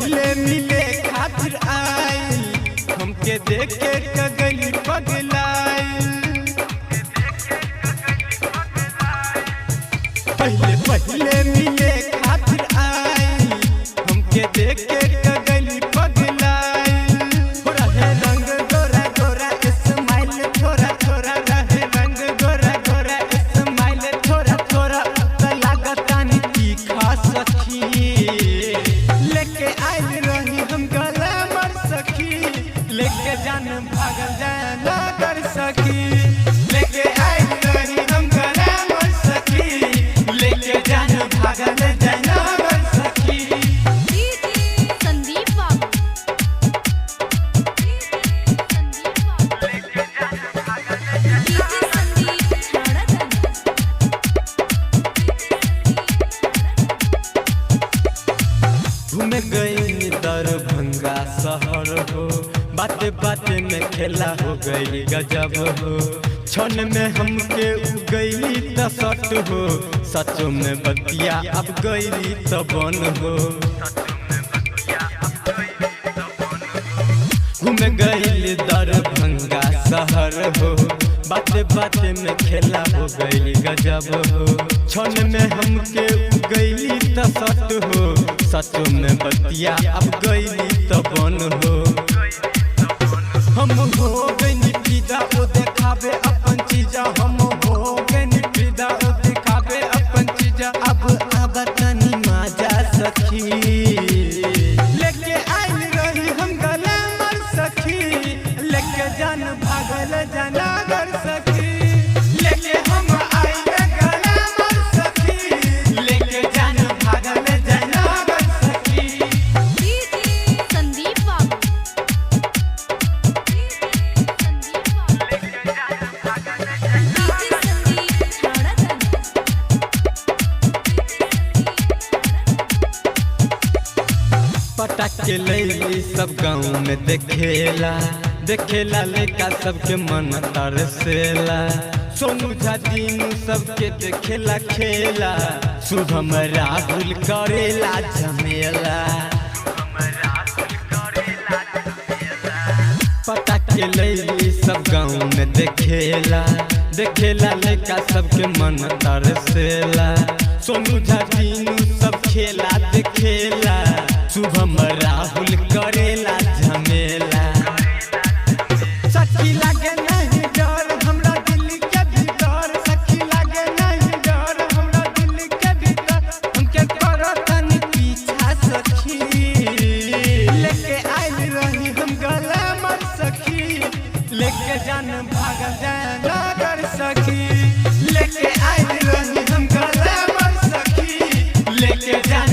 पहले मिले खातिर आई, हमके देखे कगली पगलाई। पहले पहले मिले खातिर आई, हमके देखे कगली पगलाई। रहे रंग गोरा गोरा स्माइल थोड़ा थोड़ा, रहे रंग गोरा गोरा स्माइल थोड़ा थोड़ा, त लागतानी तीखा सखी। लेके आइल रही हम गला मर सखी, लेके जान भागल जाना कर सखी। लेके आइल रही हम गला मर सखी, लेके जान भागल जाना कर सखी। संदीप बाबू, संदीप बाबू, डीजे संदीप छाड़ादाना। घूम गई दरभंगा शहर हो, बाते बाते में खेला हो गई गजब हो। क्षण में हमके उगैली त सट हो, सचो में बतिया अब गईली त बन हो। घूम गई दरभंगा शहर हो, बाते बाते में खेला हो गई गजब हो। क्षण में हमके उगैली त सट हो, सचो में बतिया अब गईली त बन हो। हम हो गईनी फिदा ओ देखावे अपन चीजा, हम हो गईनी फिदा ओ देखावे अपन चीजा। अब अब तनी माजा सखी, लेके आइल रही हम गला मर सखी, लेके जान भागल जाना कर सखी। लेके हम आइल गला मर सखी, लेके जान भागल जाना कर सखी। संदीप बाबू, संदीप बाबू, डीजे संदीप छाड़ादाना। पटाके लैली सब गाँव में देखेला, देखेला लेका सबके मन तरसेला। सोनू झा दीनू सबके देखेला खेला, शुभम राहुल करेला झमेला। पटाके लैली सब गाँव में देखेला, देखेला लेका सबके मन तरसेला। सोनू झा दीनू सब खेला देखेला, शुभम राहुल करेला झमेला। सखी लागे नहीं डर हमरा दिल के भीतर, सखी लागे नहीं डर हमरा दिल के भीतर, हमके करो तनी पीछा सखी। लेके आइल रही हम गला मर सखी, लेके जान भागल जाना कर सखी। लेके आइल रही हम गला मर सखी, लेके जान।